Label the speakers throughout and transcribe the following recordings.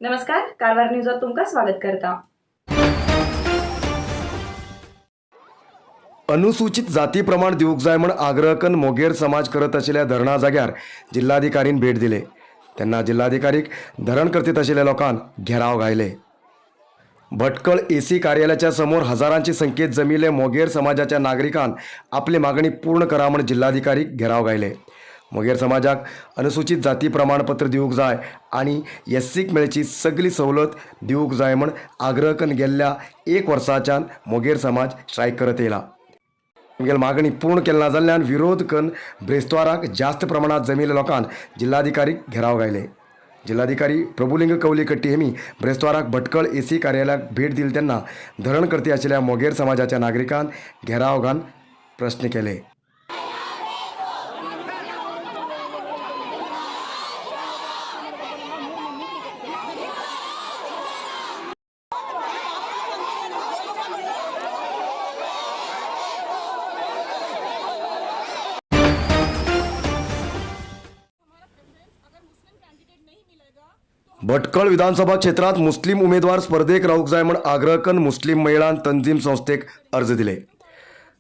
Speaker 1: नमस्कार, कारवार न्यूजात तुमका स्वागत करता.
Speaker 2: अनुसूचित जातीप्रमाण दिवंक जाय म्हण आग्रह कन्न मोगेर समाज करत आशिल्ल्या धरणा जाग्यार जिल्हाधिकारीन भेट दिले. तेन्ना जिल्हाधिकारीक धरण करतीत आशिल्ल्या लोकांक घेराव घायले. भटकळ एसी कार्यालयाच्या समोर हजारांची संख्येत जमिल्ले मोगेर समाजाच्या नागरिकान आपली मागणी पूर्ण करा म्हण जिल्हाधिकारीक घेराव घायले. मोगेर समाजाक अनुसूचित जाती प्रमाणपत्र दिवंक जाय आनी एससीक मेळची सगली सवलत दिवंक जाय म्हण आग्रह कन्न गेल्ल्या एक वर्साच्यान मोगेर समाज स्ट्रायक करत येयला. आमगेली मागणी पूर्ण केली ना जाल्ल्यान विरोध कन्न ब्रेस्ताराक जास्त प्रमाणात जमिल्ल्या लोकांक जिल्हाधिकारीक घेराव घायले. जिल्हाधिकारी प्रभुलिंग कवलीकट्टी हेमी ब्रेस्ताराक भटकळ एसी कार्यालयाक भेट दिली तेन्ना धरण करती आशिल्ल्या मोगेर समाजाच्या नागरिकान घेराव घालून प्रश्न केले. भटकळ विधानसभा क्षेत्रात मुस्लिम उमेदवार स्पर्धेक रावूंक जाय म्हण आग्रह कन्न मुस्लिम महिलान तंजीम संस्थेक अर्ज दिले.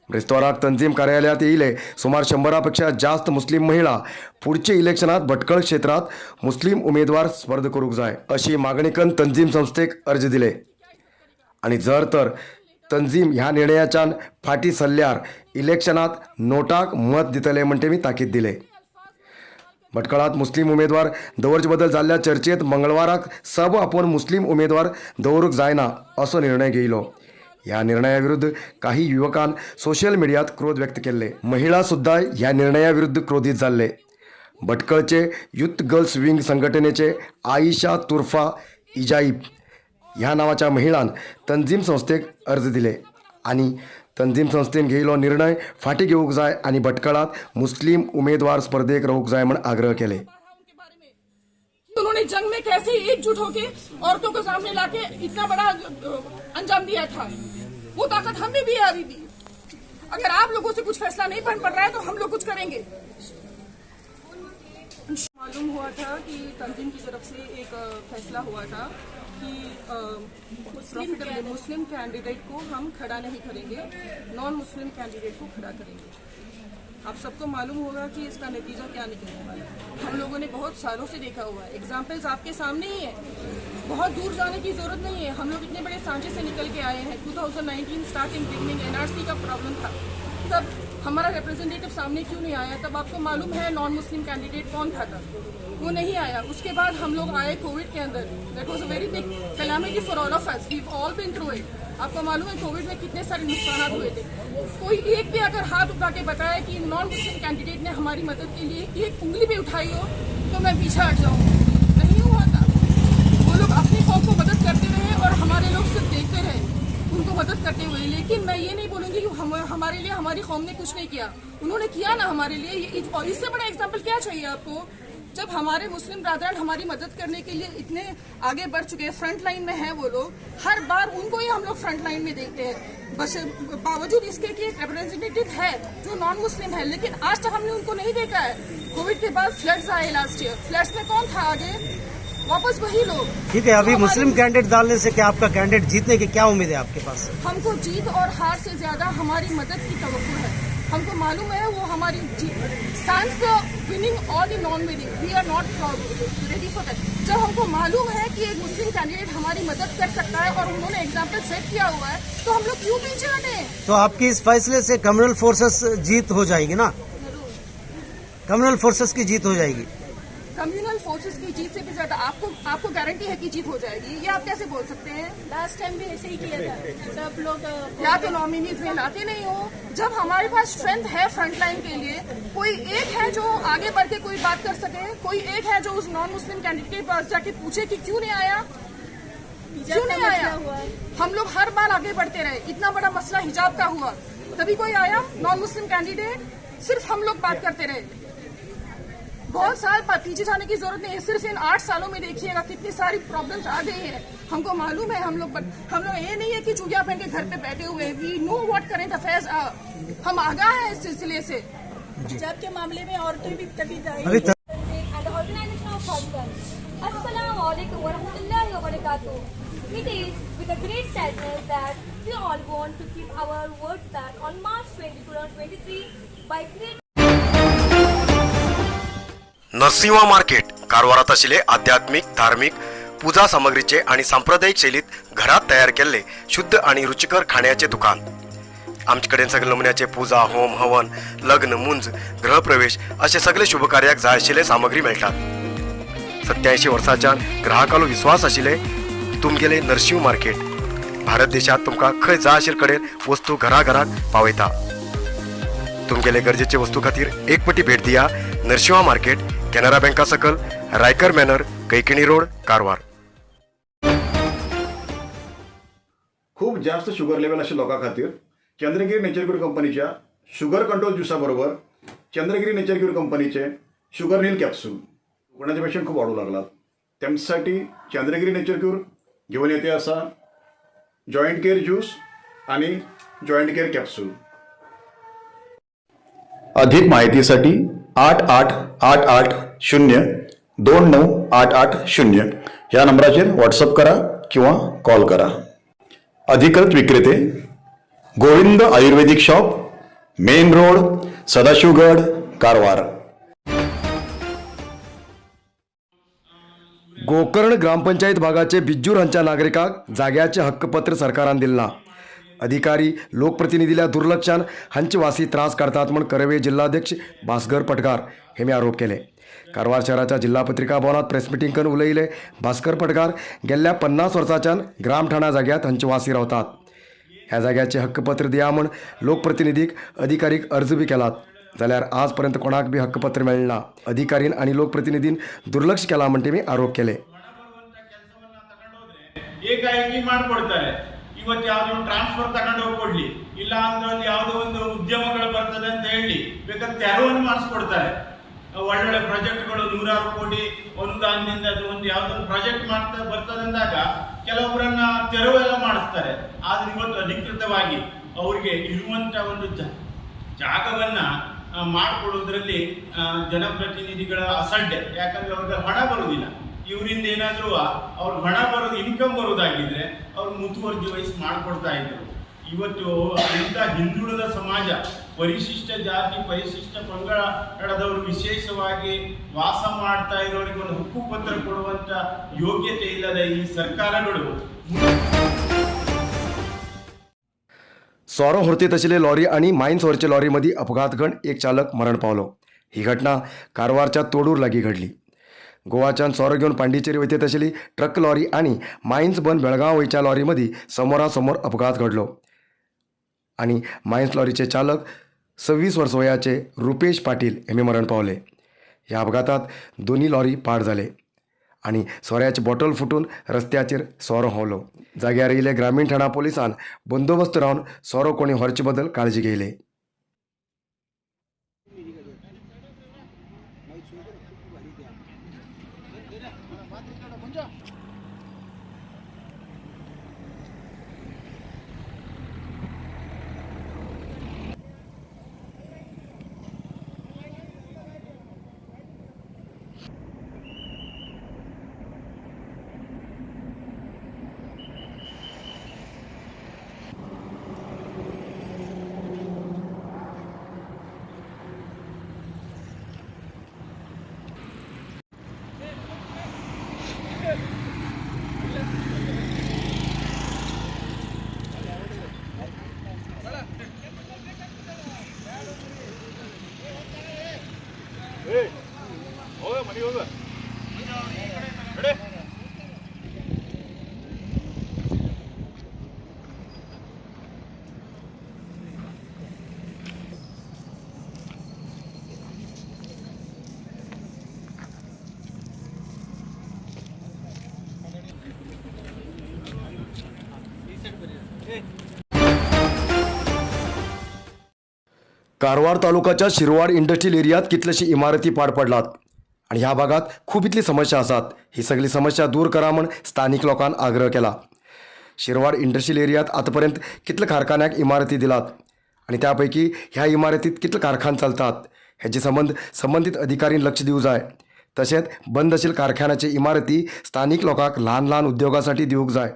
Speaker 2: ब्रेस्ताराक तंजीम कार्यालयात येयले सुमार 100 पेक्षा जास्त मुस्लिम महिला पुढचे इलेक्शनात भटकळ क्षेत्रात मुस्लिम उमेदवार स्पर्ध करूंक जाय अशी मागणी कन्न तंजीम संस्थेक अर्ज दिले. आणि जर तर तंजीम ह्या निर्णयाच्यान फाटी सरल्यार इलेक्शनात नोटाक मत दितले म्हण तेमी ताकीद दिले. भटकळात मुस्लिम उमेदवार दवरचे बदल जाल्ल्या चर्चेत मंगळवाराक सब आपोवन मुस्लिम उमेदवार दवरूंक जायना असो निर्णय घेयलो. ह्या निर्णया विरुद्ध काही युवकान सोशल मिडियात क्रोध व्यक्त केल्ले. महिला सुद्धा ह्या निर्णया विरुद्ध क्रोधित जाल्ले. भटकळचे युथ गर्ल्स विंग संघटनेचे आयिशा तुर्फा इजाईब ह्या नावाच्या महिलान तंजीम संस्थेक अर्ज दिले आणि तंजीम संस्थेन घेयलो निर्णय फाटी घेवंक जाय आनी भटकळात मुस्लिम उमेदवार स्पर्धेक रावूंक जाय म्हण आग्रह केले.
Speaker 3: उन्होंने जंग में कैसे एकजुट होके औरतों को सामने लाके इतना बड़ा अंजाम दिया था, वो ताकत हमें भी है अभी भी. अगर आप लोगों से कुछ फैसला नहीं बन पड़ रहा है तो हम लोग कुछ करेंगे. मालूम हुआ था कि तंजीम की तरफ से एक फैसला हुआ था कि मुस्लिम कैंडिडेट को हम खड़ा नहीं करेंगे, नॉन मुस्लिम कैंडिडेट को खड़ा करेंगे. आप सबको मालूम होगा कि इसका नतीजा क्या निकलने वाला है. हम लोगों ने बहुत सालों से देखा हुआ है. एग्जाम्पल्स आपके सामने ही है, बहुत दूर जाने की जरूरत नहीं है. हम लोग इतने बड़े सांचे से निकल के आए हैं. 2019 स्टार्टिंग बिगनिंग एनआरसी का प्रॉब्लम था, तब हमारा रिप्रेजेंटेटिव सामने क्यों नहीं आया? तब आपको मालूम है नॉन मुस्लिम कैंडिडेट कौन था, तब वो नहीं आया. उसके बाद हम लोग आए कोविड के अंदर. That was a very big calamity for all of us. We all been through it. आपको मालूम है कोविड में कितने सारे नुकसान हुए थे. कोई एक भी अगर हाथ उठा के बताए कि नॉन मुस्लिम कैंडिडेट ने हमारी मदद के लिए एक उंगली भी उठाई हो तो मैं पीछे हट जाऊँ. नहीं हुआ था. वो लोग अपनी कौम को मदद करते रहे और हमारे लोग सिर्फ देखते रहे उनको मदद करते हुए. लेकिन मैं ये नहीं बोलूंगी कि हम हमारे लिए हमारी कौम ने कुछ नहीं किया. उन्होंने किया ना हमारे लिए. और इससे बड़ा एग्जाम्पल क्या चाहिए आपको, जब हमारे मुस्लिम ब्रादरान हमारी मदद करने के लिए इतने आगे बढ़ चुके हैं, फ्रंट लाइन में हैं वो लोग. हर बार उनको ही हम लोग फ्रंट लाइन में देखते हैं, बस बावजूद इसके कि एक रिप्रेजेंटेटिव है जो नॉन मुस्लिम है, लेकिन आज तक हमने उनको नहीं देखा है. कोविड के बाद फ्लड्स आए लास्ट ईयर. फ्लड्स में कौन था आगे? वापस वही लोग.
Speaker 4: ठीक है, अभी
Speaker 3: जो हमारे-
Speaker 4: मुस्लिम कैंडिडेट डालने से क्या आपका कैंडिडेट जीतने की क्या उम्मीद है आपके पास?
Speaker 3: हमको जीत और हार से ज्यादा हमारी मदद की तवक्को है. हमको मालूम है वो हमारी sans the winning or the non winning, we are not ready for that. जब हमको मालूम है कि एक मुस्लिम कैंडिडेट हमारी मदद कर सकता है और उन्होंने एग्जाम्पल सेट किया हुआ है, तो हम लोग क्यों पीछे हटे?
Speaker 4: तो आपकी इस फैसले से कम्युनल फोर्सेस जीत हो जाएगी ना? कम्युनल फोर्सेस की जीत हो जाएगी?
Speaker 3: कम्युनल फोर्सेस की जीत से भी ज्यादा आपको आपको गारंटी है कि जीत हो जाएगी? ये आप कैसे बोल सकते हैं?
Speaker 5: लास्ट टाइम भी ऐसे ही किया था सब लोग.
Speaker 3: या तो नॉमिनीज में लाते नहीं हो. जब हमारे पास स्ट्रेंथ है फ्रंट लाइन के लिए, कोई एक है जो आगे बढ़ के कोई बात कर सके? कोई एक है जो उस non Muslim candidate K pass जाके पूछे कि क्यों नहीं आया, क्यों नहीं आया? हम लोग हर बार आगे बढ़ते रहे. इतना बड़ा मसला हिजाब का हुआ, तभी कोई आया नॉन मुस्लिम कैंडिडेट? सिर्फ हम लोग बात करते रहे. बहुत साल पीछे जाने की जरूरत नहीं है. सिर्फ इन 8 सालों में देखिएगा कितनी सारी प्रॉब्लम्स आ गई है. हमको मालूम है. हम लोग ये नहीं है कि चूड़ियां पहन के घर पे बैठे हुए. We know what current affairs. हम आगाह हैं इस सिलसिले से.
Speaker 5: हिजाब के मामले में औरतें भी तभी
Speaker 4: अभी
Speaker 6: and the organization of Bhatkal. Assalamu alaikum wa rahmatullahi. Wabarakatuh. It is with a great sadness that we all want to keep our words that on March 20, 2023, by great
Speaker 2: Narasimha market कारवारात आशिल्ले आध्यात्मिक धार्मिक पुजा सामग्रीचे आणि सांप्रदायिक शैलीत घरात तयार केल्ले शुद्ध आणि रुचिकर खाण्याचे दुकान. आमचे कडेन सगळे नमुन्याचे पुजा, होम, हवन, लग्न, मुंज, गृहप्रवेश असे सगळे शुभकार्याक जाय आशिल्ले सामग्री मेळटात. 87 वर्सांच्यान ग्राहकालो विश्वास आशिल्ले तुमगेले नरशिंव मार्केट भारत देशात तुमकां खंय जाय आशिल्ले कडेन वस्तू घराघरात पावयता. तुमगेले गरजेचे वस्तू खातीर एक पटी भेट दिया नरशिंवा मार्केट, कॅनरा बँका सकल, रायकर मॅनर, कैकिणी रोड, कारवार.
Speaker 7: खूप जास्त शुगर लेवल आशिल्ल्या लोकां खातीर चंद्रगिरी नेचर क्यूर कंपनीच्या शुगर कंट्रोल ज्युसा बरोबर चंद्रगिरी नेचर क्यूर कंपनीचे शुगर नील कॅप्सूल. कोणाचे पेशंट खूप वाढू लागलात, त्यांच्यासाठी चंद्रगिरी नेचर क्यूर घेऊन येते असा जॉईंट केअर ज्यूस आणि जॉईंट केअर कॅप्सूल. अधिक माहितीसाठी 8888029880 ह्या नंबराचेर व्हॉट्सअप करा किंवा कॉल करा. अधिकृत विक्रेते Govind Ayurvedic shop, main road, Sadashivgad, Karwar.
Speaker 2: Gokarna gram panchayat भागाचे बिज्जूर हांच्या नागरिकांक जाग्याचे हक्कपत्र सरकारान दिलें ना. अधिकारी लोकप्रतिनिधील्या दुर्लक्षान हांचे वासी त्रास काडतात म्हण करवे जिल्हाध्यक्ष भास्कर पटकार हेमी आरोप केले. कारवार शहराच्या जिल्हा पत्रिका भवनात प्रेस मिटींग करून उलयले भास्कर पटकार. गेल्ल्या 50 वर्साच्यान ग्रामठाणा जाग्यात हांचे वासी रावतात. ह्या जाग्याचे हक्कपत्र दिया म्हण लोकप्रतिनिधीक, अधिकारीक अर्ज बी केलात, जाल्यार आजपर्यंत कोणाक बी हक्कपत्र मेळना. ना अधिकारीन आणि लोकप्रतिनिधीन दुर्लक्ष केला म्हण तेमी आरोप केले.
Speaker 8: ಏಕಾಏಕಿ ಮಾಡಿಕೊಡ್ತಾರೆ. ಇವತ್ತು ಯಾವುದೋ ಒಂದು ಟ್ರಾನ್ಸ್ಫರ್ ತಗೊಂಡು ಹೋಗಿ ಕೊಡ್ಲಿ, ಇಲ್ಲ ಅಂದ್ರೆ ಒಂದು ಯಾವುದೋ ಒಂದು ಉದ್ಯಮಗಳು ಬರ್ತದೆ ಅಂತ ಹೇಳಿ ಬೇಕಾದ್ರೆ ತೆರವನ್ನು ಮಾಡಿಸ್ಕೊಡ್ತಾರೆ. ಒಳ್ಳೊಳ್ಳೆ ಪ್ರಾಜೆಕ್ಟ್ಗಳು, ನೂರಾರು ಕೋಟಿ ಅನುದಾನದಿಂದ ಅದು ಒಂದು ಯಾವುದೋ ಒಂದು ಪ್ರಾಜೆಕ್ಟ್ ಮಾಡ್ತಾ ಬರ್ತದೆ ಅಂದಾಗ ಕೆಲವೊಬ್ಬರನ್ನ ತೆರವು ಎಲ್ಲ ಮಾಡಿಸ್ತಾರೆ. ಆದ್ರೆ ಇವತ್ತು ಅಧಿಕೃತವಾಗಿ ಅವರಿಗೆ ಇರುವಂತ ಒಂದು ಜಾಗವನ್ನ ಮಾಡಿಕೊಡೋದ್ರಲ್ಲಿ ಜನಪ್ರತಿನಿಧಿಗಳ ಅಸಡ್ಡೆ. ಯಾಕಂದ್ರೆ ಅವ್ರಿಗೆ ಹಣ ಬರುವುದಿಲ್ಲ. ಇವರಿಂದ ಏನಾದರೂ ಅವ್ರಿಗೆ ಹಣ ಬರೋದು, ಇನ್ಕಮ್ ಬರೋದಾಗಿದ್ರೆ ಅವ್ರು ಮುತುವರ್ಜಿ ವಹಿಸಿ ಮಾಡಿಕೊಡ್ತಾ ಇದ್ರು. ಇವತ್ತು ಇಂಥ ಹಿಂದುಳಿದ ಸಮಾಜ, ಪರಿಶಿಷ್ಟ ಜಾತಿ, ಪರಿಶಿಷ್ಟ ಪಂಗಡದವರು ವಿಶೇಷವಾಗಿ ವಾಸ ಮಾಡ್ತಾ ಇರೋರಿಗೆ ಒಂದು ಹಕ್ಕುಪತ್ರ ಕೊಡುವಂತ ಯೋಗ್ಯತೆ ಇಲ್ಲದ ಈ ಸರ್ಕಾರಗಳು.
Speaker 2: सोरो व्हरतीत आशिल्ले लॉरी आनी मायन्स व्हरचे लॉरी मदीं अपघात घडून एक चालक मरण पावलो. ही घटना कारवारच्या तोडूर लागीं घडली. गोवाच्यान सोरो घेवन पांडिचेरी वयतात आशिल्ली ट्रक लॉरी आनी मायन्स बन बेळगांव वयच्या लॉरी मदीं समोरासमोर अपघात घडलो आनी मायन्स लॉरीचे चालक 26 वर्स वयाचे रुपेश पाटील हेमी मरण पावले. ह्या अपघातात दोनी लॉरी पाड जाले आनी सोऱ्याचे बॉटल फुटून रस्त्याचेर सोरो व्हांवलो. जाग्यार येयले ग्रामीण ठाणा पोलिसान बंदोबस्त रावन सोरो कोणी व्हरचे बद्दल काळजी घेयली. कारवार तालुकाच्या शिरवाड इंडस्ट्रियल एरियात कितलेशी इमारती पाड पडलात आणि ह्या भागात खूब इतली समस्या आसात. ही सगळी समस्या दूर करा म्हण स्थानिक लोकांन आग्रह केला. शिरवाड इंडस्ट्रियल एरियात आतापर्यंत कितले कारखान्याक इमारती दिलात आणि त्यापैकी ह्या इमारतीत कितले कारखान चलतात हेजे संबंद संबंदीत अधिकारीन लक्ष दिवं जाय. तशेंच बंद आशिल्ल्या कारखान्याचे इमारती स्थानीक लोकांक ल्हान ल्हान उद्योगासाठी दिवंक जाय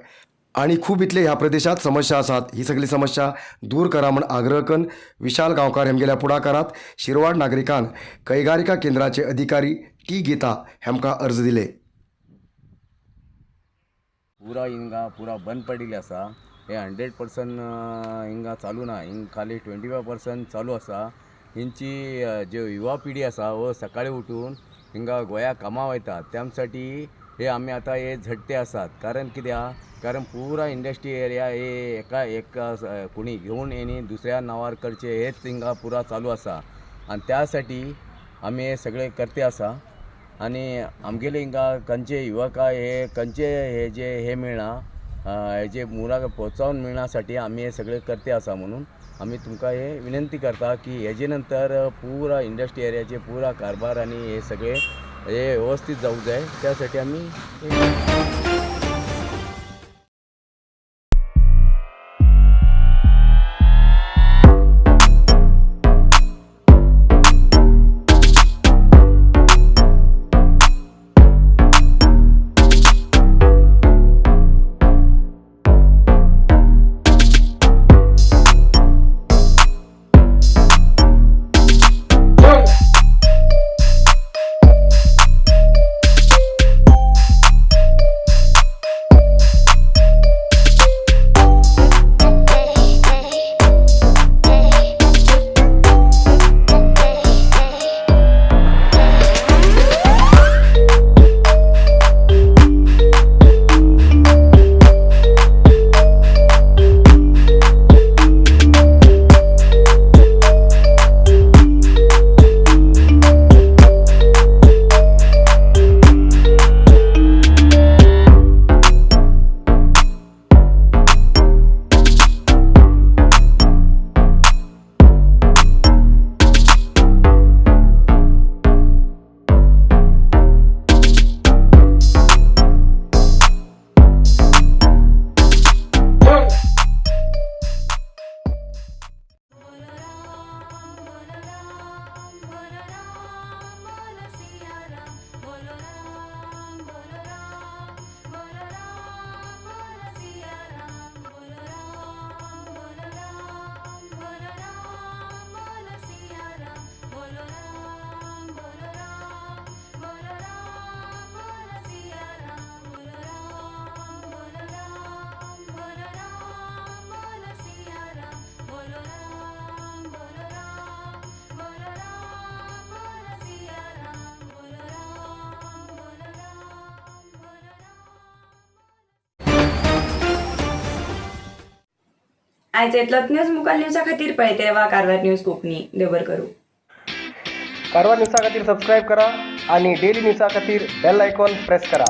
Speaker 2: आनी खूब इतले ह्या प्रदेशात समस्या आसात. ही सगळी समस्या दूर करा म्हण आग्रह करून विशाल गांवकार हेमगेल्या पुढाकारात शिरवाड नागरिकान कैगारिका केंद्राचे अधिकारी टी गीता हेमकां अर्ज दिले.
Speaker 9: पुरा हिंगा पुरा बंद पडिल्लें आसा. हे 100% हिंगा चालू ना, हिंग खाली 25% चालू आसा. हिंची जे युवा पिढी आसा हो सकाळी उठून हिंगा गोंया कामा वयता, त्यासाठी हे आमी आतां हे झटते आसात. कारण कित्याक, कारण पुरा इंडस्ट्री एरिया हे एका एका कोणी घेवन येनी दुसऱ्या नांवार करचे हेच हिंगा पुरा चालू आसा. आनी त्यासाठी आमी हे सगळे करते आसा. आनी आमगेले हिंगा खंयचे युवका हे खंयचे हे जे हे मेळना हेजे मुळाक प्रोत्साहन मेळण्यासाठी आमी हे सगळे करते आसा. म्हणून आमी तुमकां हे विनंती करता की हेजे नंतर पुरा इंडस्ट्री एरियाचे पुरा कारभार आनी हे सगळे हे व्यवस्थित जावंक जाय, त्यासाठी आमी
Speaker 1: आयज इतलोच न्यूज मुखार न्यूजा खातीर पळयत रावा कारवार न्यूज कोंकणी. देव करूं.
Speaker 10: कारवार न्यूजा खातीर सबस्क्रायब करा आणि डेली न्यूजा खातीर बेल आयकॉन प्रेस करा.